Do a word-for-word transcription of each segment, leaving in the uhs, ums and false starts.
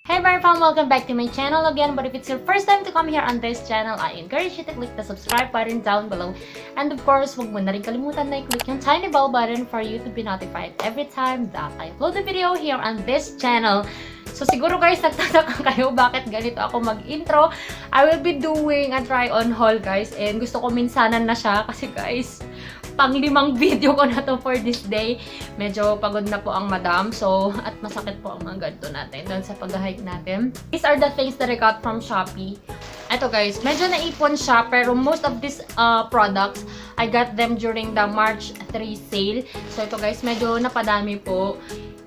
Hey, my fam! Welcome back to my channel again. But if it's your first time to come here on this channel, I encourage you to click the subscribe button down below. And of course, huwag mo na rin kalimutan na i-click yung tiny bell button for you to be notified every time that I upload a video here on this channel. So siguro guys, nagtataka kayo bakit ganito ako mag-intro. I will be doing a try-on haul guys, and gusto ko minsanan na siya kasi guys, pang limang video ko na to for this day. Medyo pagod na po ang madam, so, at masakit po ang mga ganito natin doon sa pag-hike natin. These are the things that I got from Shopee. Ito guys, medyo naipon siya, pero most of these uh, products, I got them during the March three sale. So ito guys, medyo napadami po.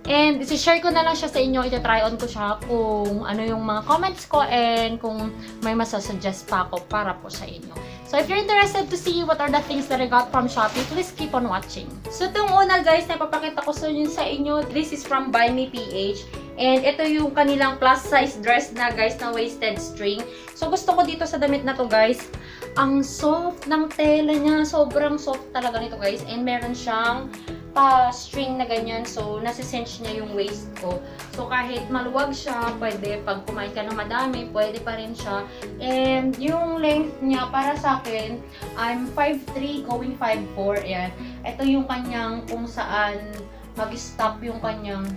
And isi-share ko na lang siya sa inyo, ita-try on ko siya kung ano yung mga comments ko and kung may masasuggest pa ako para po sa inyo. So if you're interested to see what are the things that I got from Shopee, please keep on watching. So itong una guys na ipapakita ko sa inyo, sa inyo, this is from Buy Me P H. And ito yung kanilang plus size dress na guys na waisted string. So gusto ko dito sa damit na to guys, ang soft ng tela niya, sobrang soft talaga nito guys. And meron siyang pa string na ganyan, so nasicinch niya yung waist ko. So kahit maluwag siya, pwede pag kumain ka ng madami, pwede pa rin siya. And yung length niya para sa akin, I'm five three going five four. Ayan. Ito yung kanyang kung saan mag-stop yung kanyang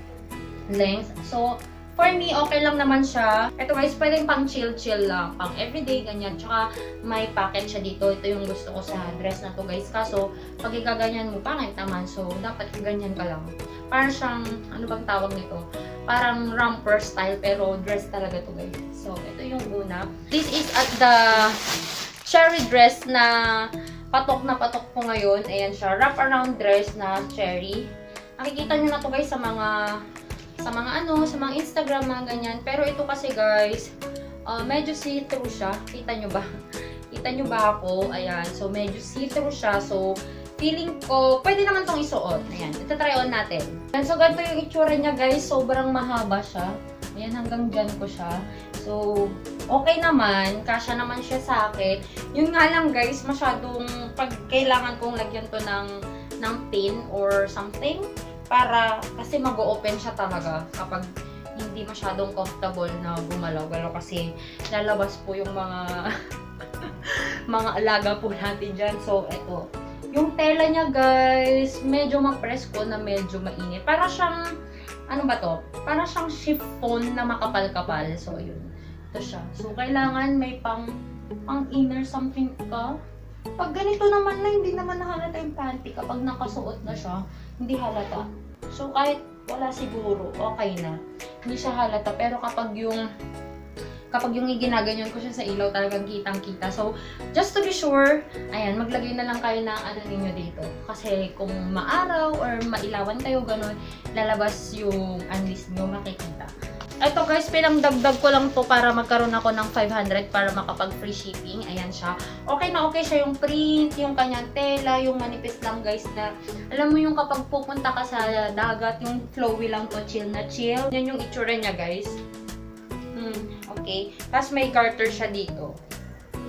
length. So for me, okay lang naman siya. Ito guys, pwedeng pang chill-chill lang, pang everyday, ganyan. Tsaka may pocket siya dito. Ito yung gusto ko sa dress na to guys. Kaso, pag igaganyan mo, pangit naman. So, dapat ganyan ka lang. Parang siyang, ano bang tawag nito? Parang romper style, pero dress talaga to guys. So, ito yung una. This is at the cherry dress na patok na patok po ngayon. Ayan siya, wrap around dress na cherry. Nakikita nyo na to guys sa mga sa mga ano, sa mga Instagram, mga ganyan. Pero ito kasi guys, uh, medyo see-through siya. Kita nyo ba? Kita nyo ba ako? Ayan. So, medyo see-through siya. So, feeling ko, pwede naman tong isuot. Ayan. Ito try on natin. Ayan, so, ganito yung itsura niya guys. Sobrang mahaba siya. Ayan, hanggang dyan ko siya. So, okay naman. Kasya naman siya sa akin. Yun nga lang guys, masyadong pag kailangan kong lagyan to ng, ng pin or something, para kasi mag-open siya talaga kapag hindi masyadong comfortable na gumalaw-galaw kasi lalabas po yung mga mga alaga po natin dyan. So, eto. Yung tela niya, guys, medyo mapresko na medyo mainit. Para siyang, ano ba to? Para siyang chiffon na makapal-kapal. So, ayun. Ito siya. So, kailangan may pang, pang inner something ka. Pag ganito naman na, hindi naman nahalata yung panty. Kapag nakasuot na siya, hindi halata. So, kahit wala siguro, okay na. Hindi siya halata. Pero kapag yung kapag yung iginaganyan ko siya sa ilaw, talagang kitang-kita. So, just to be sure, ayan, maglagay na lang kayo ng ano ninyo dito. Kasi kung maaraw or mailawan kayo, ganun, lalabas yung unleash nyo, makikita. Ito guys, pinangdagdag ko lang to para magkaroon ako ng five hundred para makapag free shipping. Ayan siya. Okay na okay siya yung print, yung kanyang tela, yung manipis lang guys na, alam mo yung kapag pupunta ka sa dagat, yung flowy lang to, chill na chill. Yan yung itsura niya guys. Hmm, okay. Tapos may garter siya dito.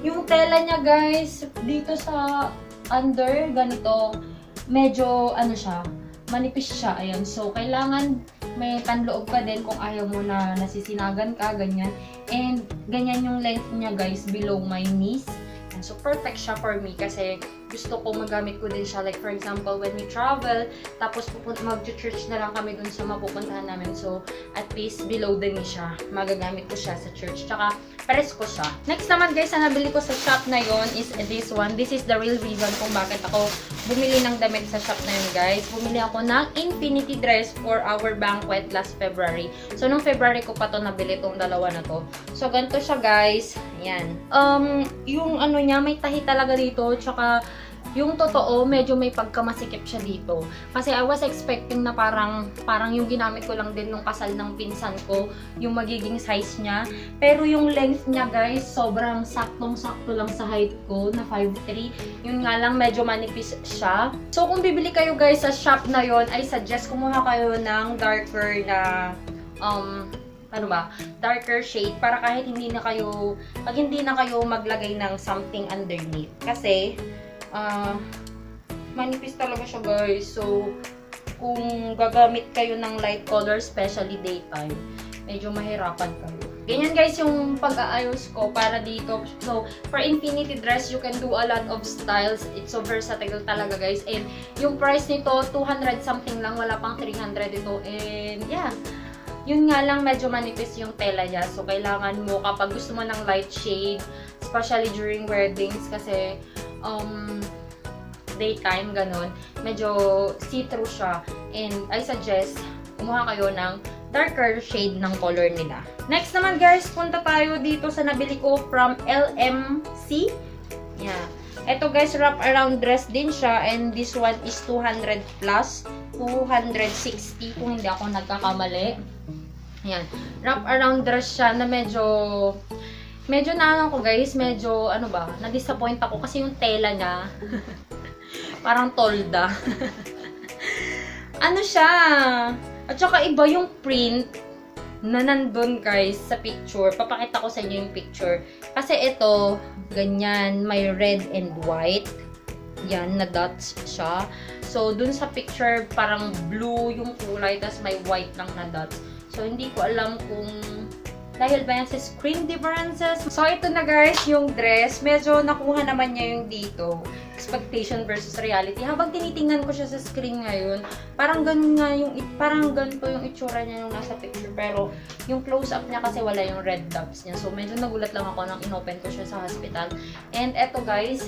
Yung tela niya guys, dito sa under, ganito, medyo ano siya, manipis siya. Ayan. So, kailangan may panloob ka din kung ayaw mo na nasisinagan ka, ganyan. And ganyan yung length niya guys, below my knees. Ayan. So, perfect siya for me kasi gusto ko magamit ko din siya. Like for example, when we travel, tapos pupun- mag-church na lang kami dun sa mapupuntahan namin. So, at least below the knee siya. Magagamit ko siya sa church. Tsaka, pares ko siya. Next naman guys, ang nabili ko sa shop na yon is this one. This is the real reason kung bakit ako bumili ng damit sa shop na yun guys. Bumili ako ng infinity dress for our banquet last February. So, nung February ko pa to nabili tong dalawa na to. So, ganito siya guys. Ayan. Um, yung ano niya, may tahi talaga dito. Tsaka, yung totoo, medyo may pagkamasikip siya dito. Kasi I was expecting na parang, parang yung ginamit ko lang din nung kasal ng pinsan ko, yung magiging size niya. Pero yung length niya, guys, sobrang saktong-sakto lang sa height ko na five three. Yun nga lang, medyo manipis siya. So, kung bibili kayo, guys, sa shop na yon, I suggest kumuha kayo ng darker na, um, ano ba, darker shade para kahit hindi na kayo, pag hindi na kayo maglagay ng something underneath. Kasi, ah, manipis talaga siya, guys. So, kung gagamit kayo ng light color, especially daytime, medyo mahirapan kayo. Ganyan guys yung pag-aayos ko para dito. So, for infinity dress, you can do a lot of styles. It's so versatile talaga guys. And yung price nito, two hundred something lang, wala pang three hundred ito. And yeah, yun nga lang, medyo manipis yung tela niya. So, kailangan mo kapag gusto mo ng light shade, especially during weddings, kasi um, daytime, ganun, medyo see-through siya. And I suggest, kumuha kayo ng darker shade ng color nila. Next naman guys, punta tayo dito sa nabili ko from L M C. Yeah. Ito guys, wrap around dress din siya, and this one is two hundred plus, two hundred sixty kung hindi ako nagkakamali. Yan. Wrap around dress siya na medyo, medyo naano ko guys, medyo ano ba, na-disappoint ako kasi yung tela niya parang tolda. Ano siya? At saka iba yung print na nandun guys sa picture. Papakita ko sa inyo yung picture. Kasi ito, ganyan, may red and white. Yan, na dots siya. So, dun sa picture, parang blue yung kulay, tas may white lang na dots. So, hindi ko alam kung dahil ba yan sa screen differences. So, ito na guys, yung dress. Medyo nakuha naman niya yung dito. Expectation versus reality. Habang tinitingnan ko siya sa screen ngayon, parang ganun nga yung, it- parang ganito yung itsura niya yung nasa picture. Pero, yung close-up niya kasi wala yung red dots niya. So, medyo nagulat lang ako nang inopen ko siya sa hospital. And eto guys,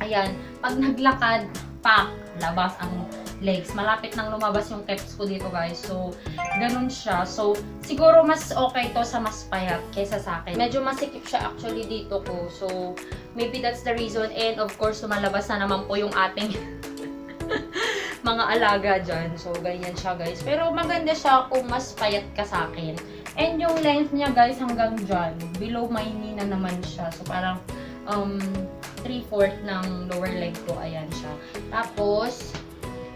ayan, pag naglakad, pak, labas ang legs. Malapit nang lumabas yung keps ko dito guys. So, ganun siya. So, siguro mas okay to sa mas payat kaysa sa akin. Medyo masikip siya actually dito ko. So, maybe that's the reason. And of course, lumalabas na naman po yung ating mga alaga dyan. So, ganyan siya guys. Pero maganda siya kung mas payat ka sa akin. And yung length niya guys, hanggang dyan. Below my knee na naman siya. So, parang um, three-fourth ng lower leg ko. Ayan siya. Tapos,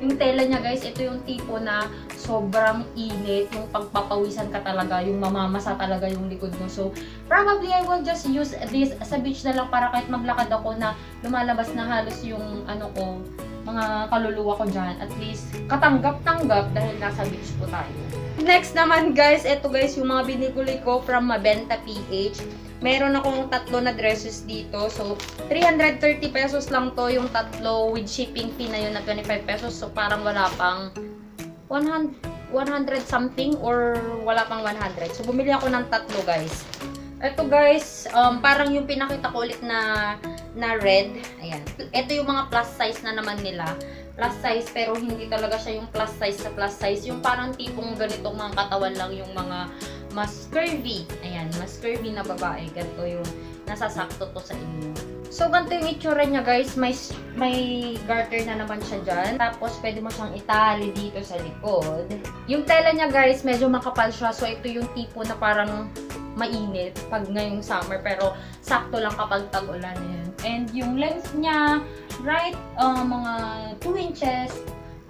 yung tela niya guys, ito yung tipo na sobrang init, yung pagpapawisan ka talaga, yung mamamasa talaga yung likod mo. So, probably I will just use this sa beach na lang para kahit maglakad ako na lumalabas na halos yung ano ko, mga kaluluwa ko dyan. At least, katanggap-tanggap dahil nasa beach po tayo. Next naman guys, eto guys yung mga binili ko from Mabenta P H. Meron akong tatlo na dresses dito. So, three hundred thirty pesos lang to yung tatlo with shipping fee na yun na twenty-five pesos. So, parang wala pang one hundred, one hundred something or wala pang one hundred. So, bumili ako ng tatlo, guys. Ito, guys, um, parang yung pinakita ko ulit na, na red. Ayan. Ito yung mga plus size na naman nila. Plus size, pero hindi talaga siya yung plus size sa plus size. Yung parang tipong ganitong mga katawan lang yung mga mas curvy. Ayan, mas curvy na babae. Ganito yung nasasakto to sa inyo. So, ganito yung itsura niya, guys. May, may garter na naman siya dyan. Tapos, pwede mo siyang itali dito sa likod. Yung tela niya, guys, medyo makapal siya. So, ito yung tipo na parang mainit pag ngayong summer. Pero, sakto lang kapag tag-ulan. Ayan. And yung length niya, right, uh, mga two inches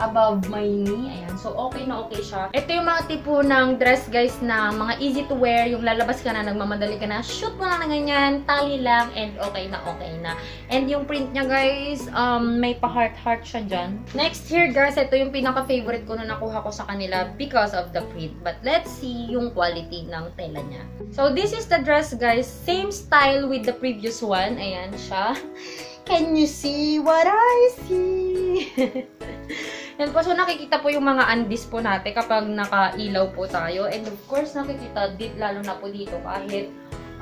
above my knee. Ayan. So, okay na okay siya. Ito yung mga tipo ng dress, guys, na mga easy to wear. Yung lalabas ka na, nagmamadali ka na, shoot mo lang na ganyan, tali lang, and okay na okay na. And yung print niya, guys, um, may pa-heart-heart siya dyan. Next here, guys, ito yung pinaka-favorite ko na nakuha ko sa kanila because of the print. But let's see yung quality ng tela niya. So, this is the dress, guys. Same style with the previous one. Ayan siya. Can you see what I see? Yan po. So, nakikita po yung mga undies po natin kapag nakailaw po tayo. And of course, nakikita, di, lalo na po dito, kahit,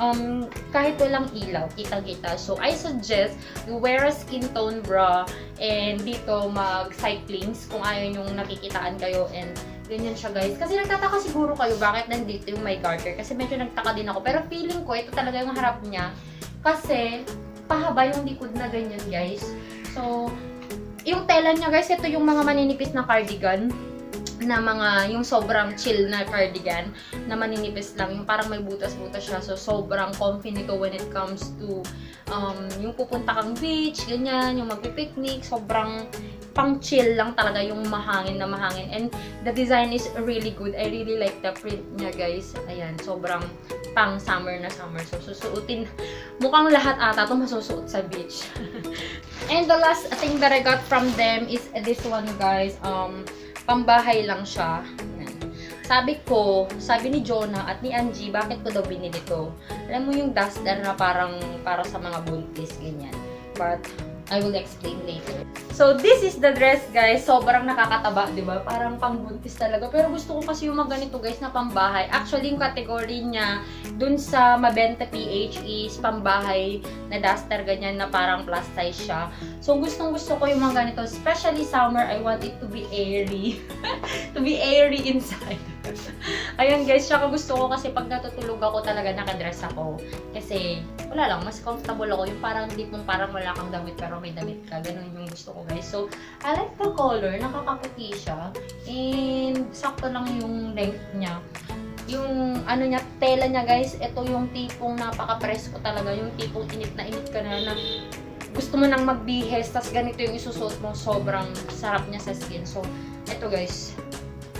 um, kahit walang ilaw, kita-kita. So, I suggest you wear a skin tone bra and dito mag-cyclings kung ayaw yung nakikitaan kayo and ganyan siya, guys. Kasi nagtataka siguro kayo bakit nandito yung may garter. Kasi medyo nagtaka din ako. Pero feeling ko, ito talaga yung harap niya. Kasi pahaba yung likod na ganyan, guys. So, yung tela niya, guys, ito yung mga maninipis na cardigan na mga, yung sobrang chill na cardigan na maninipis lang, yung parang may butas-butas siya. So, sobrang comfy nito when it comes to, um, yung pupunta kang beach, ganyan, yung magpipiknik, sobrang pang chill lang talaga yung mahangin na mahangin. And the design is really good. I really like the print niya, guys. Ayan, sobrang pang summer na summer. So, susuotin, mukhang lahat ata to masusuot sa beach. And the last thing that I got from them is this one, guys. Um, pambahay lang siya. Ayan. Sabi ko, sabi ni Jonah at ni Angie, bakit ko daw binili to? Alam mo yung duster na parang para sa mga buntis, ganyan. But, I will explain later. So, this is the dress, guys. Sobrang nakakataba, di ba? Parang pangbuntis talaga. Pero gusto ko kasi yung mga ganito, guys, na pambahay. Actually, yung category niya dun sa Mabenta P H is pambahay na duster, ganyan na parang plus size siya. So, gustong gusto ko yung mga ganito. Especially summer, I want it to be airy. To be airy inside. Ayan guys, tsaka gusto ko kasi pag natutulog ako talaga nakadress ako. Kasi, wala lang, mas comfortable ako. Yung parang tipong parang wala kang damit pero may damit ka. Ganun yung gusto ko guys. So, I like the color. Nakakaputi siya. And sakto lang yung length niya. Yung ano niya, tela niya guys, ito yung tipong napaka-presko talaga. Yung tipong init na init ka na, na gusto mo nang magbihis, tas ganito yung isusuot mo, sobrang sarap niya sa skin. So, eto guys,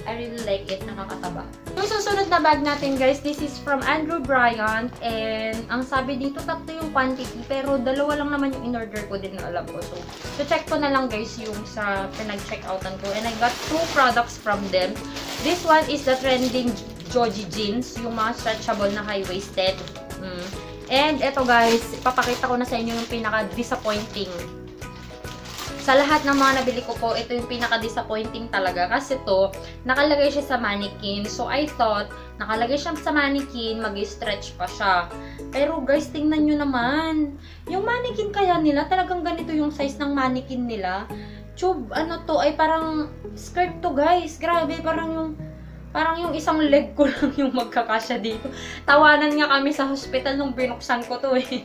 I really like it, nakakataba. Yung susunod na bag natin guys, this is from Andrew Bryant, and ang sabi dito, tatlo yung quantity, pero dalawa lang naman yung in-order ko, din na alam ko. So, so check ko na lang guys yung sa pinag-checkoutan ko, and I got two products from them. This one is the trending Joji jeans, yung mga stretchable na high-waisted. Mm. And eto guys, ipapakita ko na sa inyo yung pinaka-disappointing. Sa lahat ng mga nabili ko po, ito yung pinaka-disappointing talaga. Kasi to, nakalagay siya sa mannequin. So, I thought, nakalagay siya sa mannequin, mag-stretch pa siya. Pero guys, tingnan nyo naman. Yung mannequin kaya nila, talagang ganito yung size ng mannequin nila. Tube, ano to, ay parang skirt to guys. Grabe, parang yung, parang yung isang leg ko lang yung magkakasya dito. Tawanan nga kami sa hospital nung binuksan ko to eh.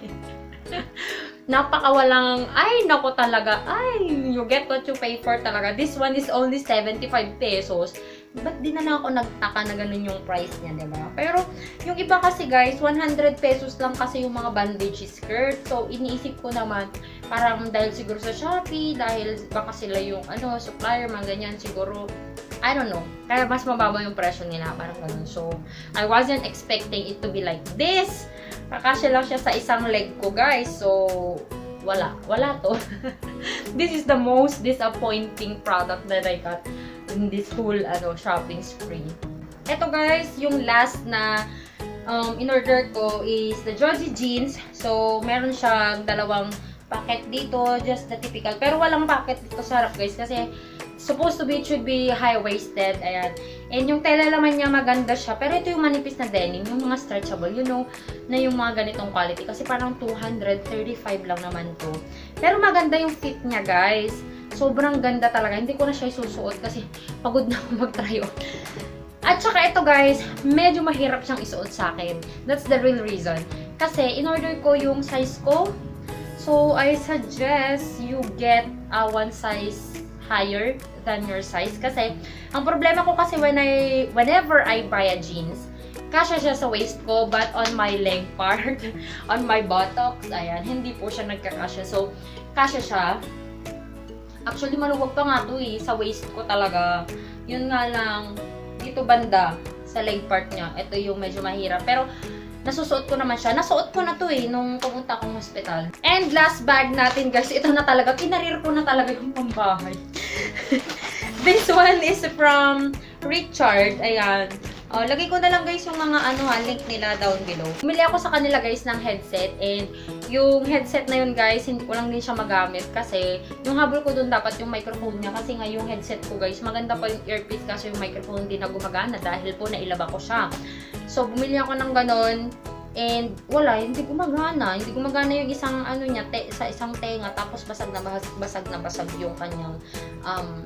Napakawalang, ay, nako talaga, ay, you get what you pay for talaga. This one is only seventy-five pesos. Ba't di na lang ako nagtaka na ganun yung price niya, di ba? Pero, yung iba kasi, guys, one hundred pesos lang kasi yung mga bandage skirt. So, iniisip ko naman, parang dahil siguro sa Shopee, dahil baka sila yung, ano, supplier, mga ganyan, siguro, I don't know. Kaya mas mababa yung presyo nila, parang ganun. So, I wasn't expecting it to be like this. Kakasya lang siya sa isang leg ko, guys. So, wala. Wala to. This is the most disappointing product that I got in this whole, ano, shopping spree. Eto, guys, yung last na, um, in-order ko is the Joji jeans. So, meron siyang dalawang packet dito, just the typical. Pero walang packet dito sa harap, guys, kasi supposed to be, it should be high-waisted. Ayan. And yung tela naman niya, maganda siya. Pero ito yung manipis na denim, yung mga stretchable, you know, na yung mga ganitong quality. Kasi parang two hundred thirty-five lang naman to. Pero maganda yung fit niya, guys. Sobrang ganda talaga. Hindi ko na siya isusuot kasi pagod na ako mag-try on. At saka ito guys, medyo mahirap siyang isuot sa akin. That's the real reason. Kasi in-order ko yung size ko. So, I suggest you get uh, one size higher than your size. Kasi, ang problema ko kasi when I, whenever I buy a jeans, kasya siya sa waist ko, but on my leg part, on my buttocks, ayan, hindi po siya nagkakasya. So, kasya siya. Actually, maluwag pa nga to eh, sa waist ko talaga. Yun nga lang, dito banda, sa leg part niya, ito yung medyo mahirap. Pero, nasusuot ko naman siya. Nasuot ko na to eh, nung pumunta akong hospital. And last bag natin, guys, ito na talaga, kinarir ko na talaga yung pambahay. This one is from Richard, ayan. Oh, lagay ko na lang guys yung mga ano ha, link nila down below. Bumili ako sa kanila guys ng headset and yung headset na yun guys, hindi ko lang din siya magamit kasi yung habol ko dun dapat yung microphone niya kasi nga yung headset ko guys, maganda pa yung earpiece kasi yung microphone hindi na gumagana dahil po nailaba ko siya. So, bumili ako ng ganon and wala, hindi gumagana. Hindi gumagana yung isang ano niya, te, sa isang tenga tapos basag na basag, basag na basag yung kanyang um,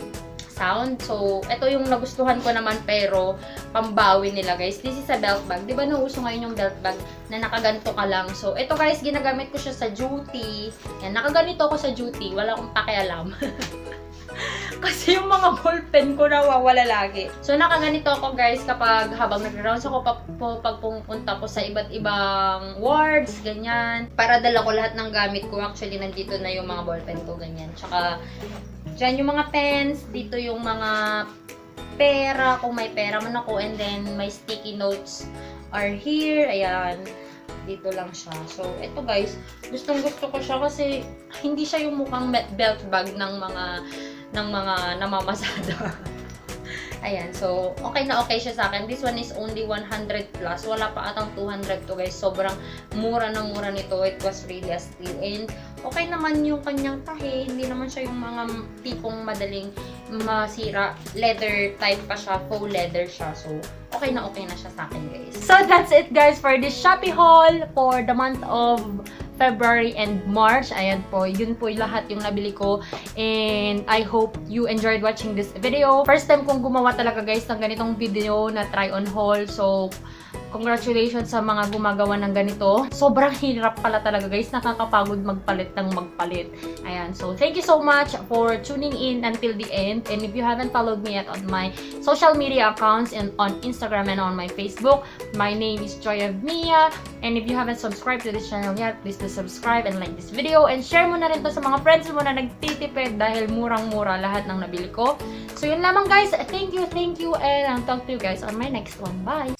sound. So, ito yung nagustuhan ko naman pero pambawi nila guys. This is a belt bag. Di ba nauso ngayon yung belt bag na nakaganto ka lang? So, ito guys, ginagamit ko siya sa duty. Yan, nakaganito ako sa duty. Wala akong pakialam. Kasi yung mga ballpen ko nawawala lagi. So, nakaganito ako guys kapag habang nag-rounds ako pa, po, pag pumupunta ko sa iba't ibang wards, ganyan. Para dala ko lahat ng gamit ko. Actually, nandito na yung mga ballpen ko, ganyan. Tsaka, dyan yung mga pens, dito yung mga pera, kung may pera man ako, and then my sticky notes are here, ayan, dito lang siya. So, ito guys, gustong gusto ko siya kasi hindi siya yung mukhang belt bag ng mga, ng mga namamasada. Ayan, so okay na okay siya sa akin. This one is only one hundred plus. Wala pa atang two hundred to, guys. Sobrang mura na mura nito. It was really a steal. And okay naman yung kanyang tahi. Hindi naman siya yung mga tipong madaling masira. Leather type pa siya. Faux leather siya. So okay na okay na siya sa akin, guys. So that's it, guys, for this Shopee haul for the month of February and March. Ayan po, yun po yung lahat yung nabili ko. And I hope you enjoyed watching this video. First time kong gumawa talaga, guys, ng ganitong video na try on haul. So congratulations sa mga gumagawa ng ganito. Sobrang hirap pala talaga, guys. Nakakapagod magpalit ng magpalit. Ayan. So thank you so much for tuning in until the end. And if you haven't followed me yet on my social media accounts and on Instagram and on my Facebook, my name is Joy of Mia. And if you haven't subscribed to this channel yet, please do subscribe and like this video. And share mo na rin to sa mga friends mo na nagtitipid dahil murang-mura lahat ng nabili ko. So yun lamang, guys. Thank you, thank you, and I'll talk to you guys on my next one. Bye!